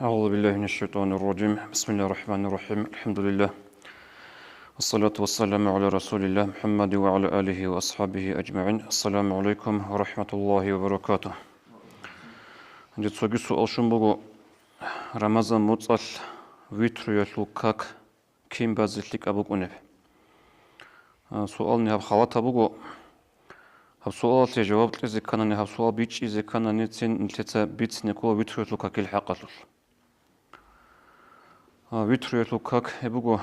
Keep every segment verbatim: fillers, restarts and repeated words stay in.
أعوذ بالله من الشيطان الرجيم. بسم الله الرحمن الرحيم. الحمد لله. والصلاة والسلام على رسول الله محمد وعلى آله وأصحابه أجمعين. السلام عليكم ورحمة الله وبركاته. Гьанже цоги суал щун буго, Рамазан муцӀалъ витруялъул как кин базе лъикӀаб букӀунеб? А, суални гьаб халатаб буго. Гьаб суалалъе жаваб кьезе кканани, гьаб суал бичӀчӀизе кканани, цин нилъеца бицине ккола витруялъул какил хӀакъалъулъ. А, витруялъул как гьеб буго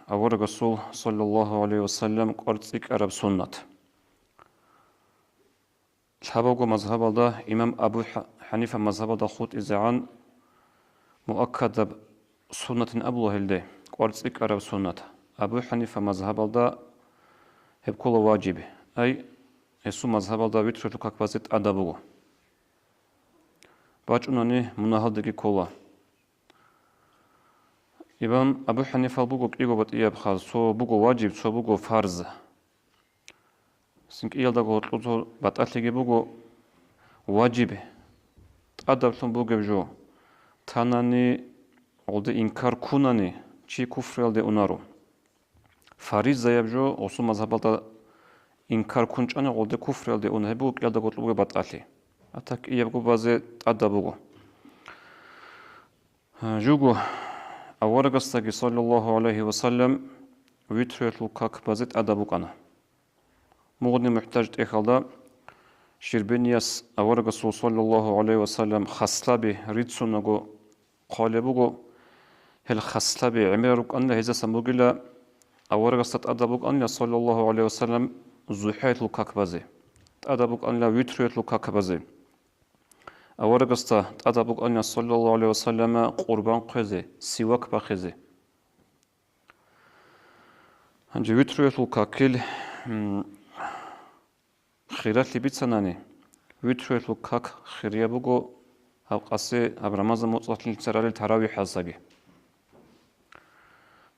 аварагасул, саллаллагьу гӀалайгьи вассалам, кӀвар цӀикӀкӀараб суннат. Лъабабго мазгьабалда, имам Абу Хьа-, ХӀанифа мазгьабалда хутӀизегӀан, муаккадаб суннатин абула гьелде, кӀвар цӀикӀкӀараб суннат. Абу ХӀанифа мазгьабалда гьеб ккола важиб, ай, гьесул мазгьабалда витруялъул как базе тӀадаб буго. БачӀунани мунагьалдеги ккола. Имам Абу ХӀанифал буго кӀиго батӀияб хал, цо буго важиб, цо буго фарз. Цин кӀиялдаго гьоркьоб цо батӀалъиги буго важиб, тӀадаблъун бугеб жо, танани гьелде инкар ккунани, чи куфруялде унаро. Фаризаяб жо, гьесул мазгьабалда инкар ккун чӀани, гьелде куфруялде уна, гьеб буго кӀиялдаго гьоркьоб бугеб батӀалъи. А так кӀиябго базе тӀадаб буго. Жуго аварагасдаги, саллаллагьу гӀалайгьи вассалам, витруялъул как базе тӀадаб букӀана. Мугъни МухӀтаж тӀехьалда Щербинияс аварагасул, саллаллагьу гӀалайгьи вассалам, хаслаби рицунаго хъвалеб буго, гьел хаслаби гӀемерал рукӀанила, гьезасан бугила аварагасда тӀадаб букӀанила, саллаллагьу гӀалайгьи вассалам, зухӀаялъул как базе, тӀадаб букӀанила витруялъул как базе. Аварагасда тӀадаб букӀанила, саллаллагьу гӀалайгьи вассалама, къурбан хъвезе, сивак бахъизе. Гьанже витруялъул какил, м, хиралъи бицанани, витруялъул как хирияб буго гьаб къаси, гьаб Рамазан муцӀалъ нилъеца ралел таравихӀалдасаги.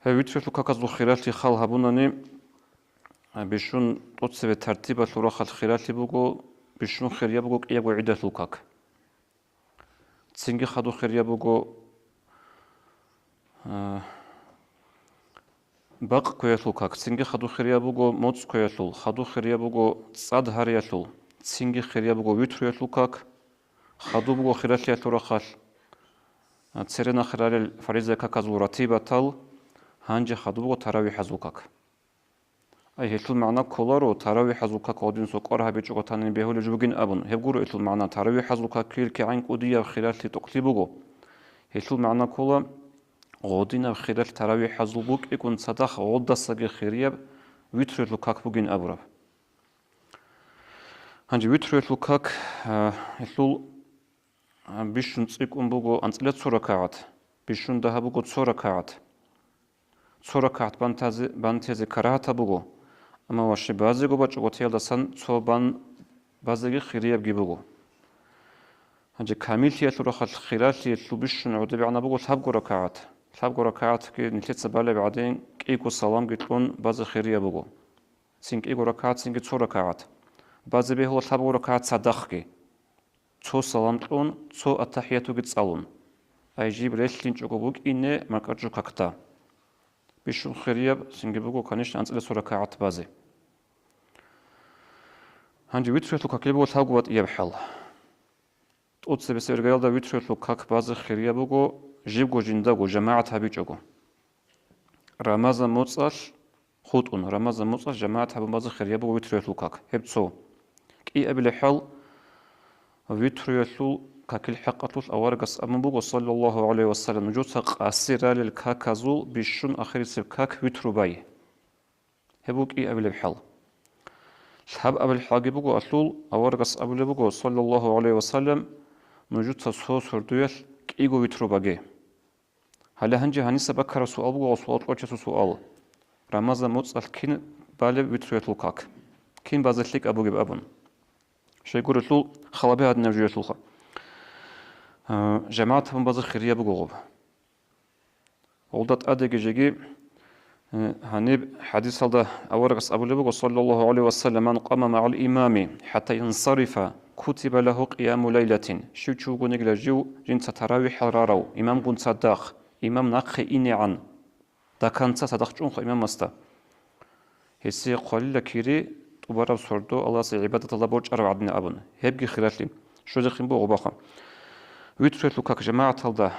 Гьеб витруялъул каказул хиралъи хал гьабунани, а, бищун тӀоцебе тартибалъул рахъалъ хиралъи буго, бищун хирияб буго кӀиябго гӀидалъул как. Цинги хадуб хирияб буго, а, бакъ кквеялъул как, цинги хадуб хирияб буго моцӀ кквеялъул, хадуб хирияб буго цӀад гьариялъул, цинги хирияб буго витруялъул как, хадуб буго хиралъиялъул рахъалъ, а, церенахъе ралел фариза каказул ратибатал, гьанже хадуб буго таравихӀазул как. Ай, гьелъул магӀна кколаро, таравихӀазул как гьадин цо кӀвар гьабичӀого танин бегьулеб жо бугин абун. Гьеб гуро гьелъул магӀна, таравихӀазул какил кигӀан кӀудияб хиралъи тӀокӀлъи буго. Гьелъул магӀна ккола, гьадинаб хиралъ таравихӀазул букӀигун цадахъ гьелдасаги хирияб витруялъул как бугин абураб. Гьанже витруялъул как, а, гьелъул А, бищун цӀикӀкӀун буго анцӀила цо ракагӀат, бищун дагьаб буго цо ракагӀат. Цо ракагӀат бантазе-, бантезе карагьатаб буго, амма ващи базего бачӀого теялдасан цо бан базеги хириябги буго. Гьанже камиллъиялъул рахъалъ хиралъиялъул бищун гӀодобегӀанаб буго лъабго ракагӀат. Лъабго ракагӀатги нилъеца балеб гӀадин, кӀиго саламги кьун базе хирияб буго. Цин кӀиго ракагӀат, цинги цо ракагӀат. Базе бегьула лъабго ракагӀат цадахъги. Цо салам кьун, цо аттахӀиятуги цӀалун. Ай жиб релълъинчӀого букӀине маркӀачӀул какда. Бищун хирияб цинги буго, конечно, анцӀила цо ракагӀат базе. Гьанже витруялъул какил буго лъабго батӀияб хӀал. ТӀоцебесеб иргаялда витруялъул как базе хирияб буго, жибго жиндаго, жамагӀат гьабичӀого. Рамазан муцӀалъ хутӀун, Рамазан муцӀалъ жамагӀат гьабун базе хирияб буго витруялъул как. Гьеб цо. КӀиабилеб хӀал, витруялъул какил хӀакъалъулъ аварагас абун буго, саллаллагьу гӀалайгьи вассалам, нужеца къаси ралел каказул бищун ахирисеб как витру бай. Гьеб буго кӀиабилеб хӀал. Лъабабилеб хӀалги буго гьелъул, аварагас абулеб буго, саллаллагьу гӀалайгьи вассалам, нужеца цо сордоялъ кӀиго витру баге. Гьале гьанже гьаниса баккараб суал буго, гьав суал кьолчиясул суал. Рамазан муцӀалъ кин балеб витруялъул как? Кин базе лъикӀаб бугеб абун. Щайгурелъул халаби гьадинаб жуялъулха. Э, жамагӀат гьабун базе хирияб буго гъоб. Гъолда тӀадеги жеги, э, гьаниб хӀадисалда аварагас абулеб буго, саллаллагьу гӀалайгьи вассалам, «Ман къама магӀал имами хӀатта янсарифа, كتب له قيام ليلة, щив чи вугониги жив жинца таравихӀал рарав, имамгун цадахъ, имам нахъе инегӀан, до конца цадахъ чӀунха имамасда. Гьесие хъвалила кири тӀубараб сордо Аллагьасе гӀибадаталда борчӀарав гӀадин абун, гьебги хиралъи. Щвезехъин буго гъубаха. Витрулъул как жамагӀаталда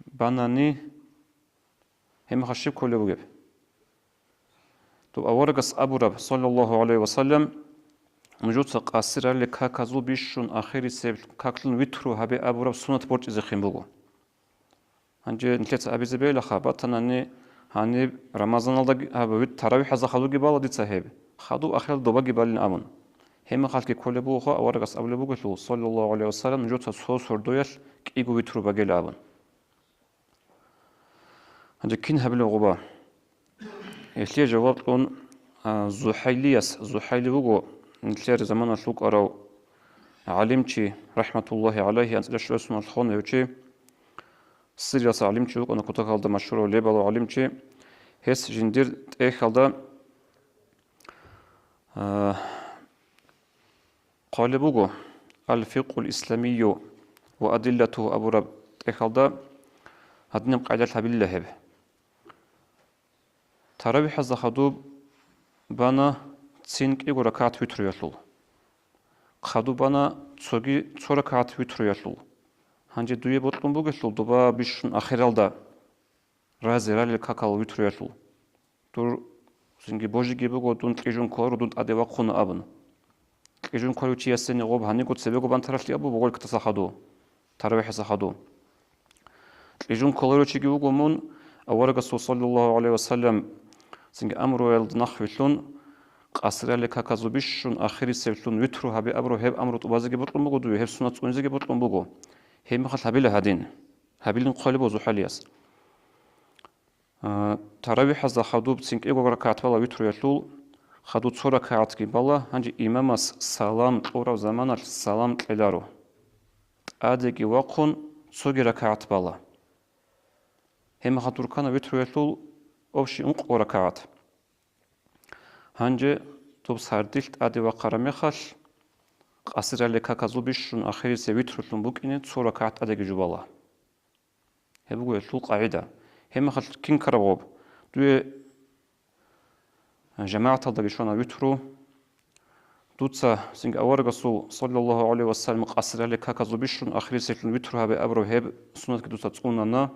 банани, гьеб мехалъ щиб кколеб бугеб? Доб аварагас абураб, саллаллагьу гӀалайгьи ва саллам, нужеца къасирали каказул бищун ахирисеб каклъун витру гьабе абураб суннат борчӀизехъин буго. Гьанже нилъеца абизе бегьилаха, батанани гьаниб Рамазаналда гьаб вит-, таравихӀазда хадуги бала дица гьеб, хадуб ахирал добаги балин абун. Гьеб мехалъги кколеб бугоха, аварагас абулеб бугелъул, саллаллагьу гӀалайгьи ва саллам, нужеца цо сордоялъ кӀиго витру багел абун. Гьанже кин гьабилеб гъуба? Гьелъие жаваб кьун, а, ЗухӀайлияс, ЗухӀайли вуго нилъер заманалъ вукӀарав гӀалимчи, рахӀматуллагьи гӀалайгьи, анцӀила щуасуналъ хон гьев чи, Сириялъа гӀалимчи вукӀана, кутакалда машгьурав лебалав гӀалимчи, гьес жиндир тӀехьалда, а, хъвалеб буго, Ал-фикъгьул исламию ва адиллатугьу абураб тӀехьалда гьадинаб къайдалъ гьабилила гьеб. ТаравихӀазда хадуб бана цин кӀиго ракагӀат витруялъул. Хадуб бана цоги цо ракагӀат витруялъул. Гьанже дуе бокьун бугелъул доба бищун ахиралда разе ралел какал витруялъул. Дур цинги божиги буго, дун кьижун кколаро, дун тӀаде вахъуна абун. Кьижун кколев чиясени гъоб гьаниго цебего бантаралъи абу бугъолкатаса хаду, таравихӀаса хаду. Кьижун кколарев чиги вуго мун, аварагасул саллаллагьу гӀалайгьи ва саллам цинги амруялда нахъвилълъун, къасирали каказул бищун ахирисеблъун витру гьабе абураб гьеб амру тӀубазеги бокьун буго дуе, гьеб суннат цӀунизеги бокьун буго. Гьеб мехалъ гьабила гьадин. Гьабилин хъвалеб ва ЗухӀалияс. А, таравихӀазда хадуб цинкӀего ракагӀат бала витруялъул, хаду цо ракагӀатги бала, гьанже имамас салам кьураб заманалъ салам кьеларо. ТӀадеги вахъун цоги ракагӀат бала. Гьеб мехалъ дуркана витруялъул общий ункъо ракагӀат. Гьанже доб сардилъ тӀаде вахъараб мехалъ, къасирали каказул бищун ахирисе витрулъун букӀине цо ракагӀат тӀадеги жубала. Гьеб буго гьелъул къагӀида. Гьеб мехалъ кин ккараб гъоб? Дуе жамагӀаталдаги щвана витру. Дуца цинги аварагасул, саллаллагьу гӀалайгьи ва саллам, къасирали каказул бищун ахирисеблъун витру гьабе абураб гьеб суннатги дуца цӀунана.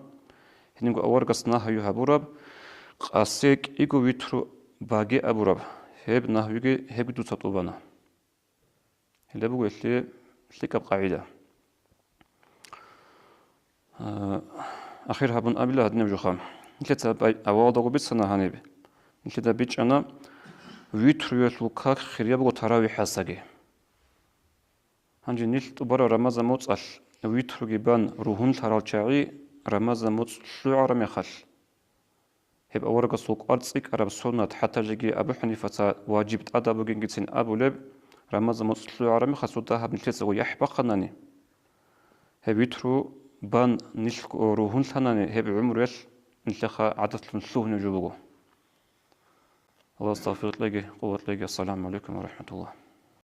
Гьединго аварагас нагью гьабураб, къасе кӀиго витру баге абураб гьеб нагьюги гьебги дуца тӀубана. Гьеле буго гьелъие лъикӀаб къагӀида. А, ахир гьабун абила гьадинаб жоха. Нилъеца бай-, авалалдаго бицана гьаниб. Нилъеда бичӀчӀана, витруялъул как хирияб буго таравихӀасаги. Гьанже нилъ тӀубараб Рамазан моцӀалъ витруги бан ругьунлъарал чагӀи Рамазан моцӀ лъугӀараб мехалъ, гьеб аварагасул кӀвар цӀикӀкӀараб суннат, хӀатта жеги Абу ХӀанифаца важиб тӀадаб бугингицин абулеб, Рамазан моцӀ лъугӀараб мехалъ цо дагьаб нилъецаго яхӀ бахъанани, гьеб витру бан нилъго ругьунлъанани, гьеб гӀумруялъ нилъеха гӀадатлъун лъугьунеб жо буго. Аллагьас тавфикъ кьеги, къуват кьеги. Ассаламу гӀалайкум ва рахӀматуллагь.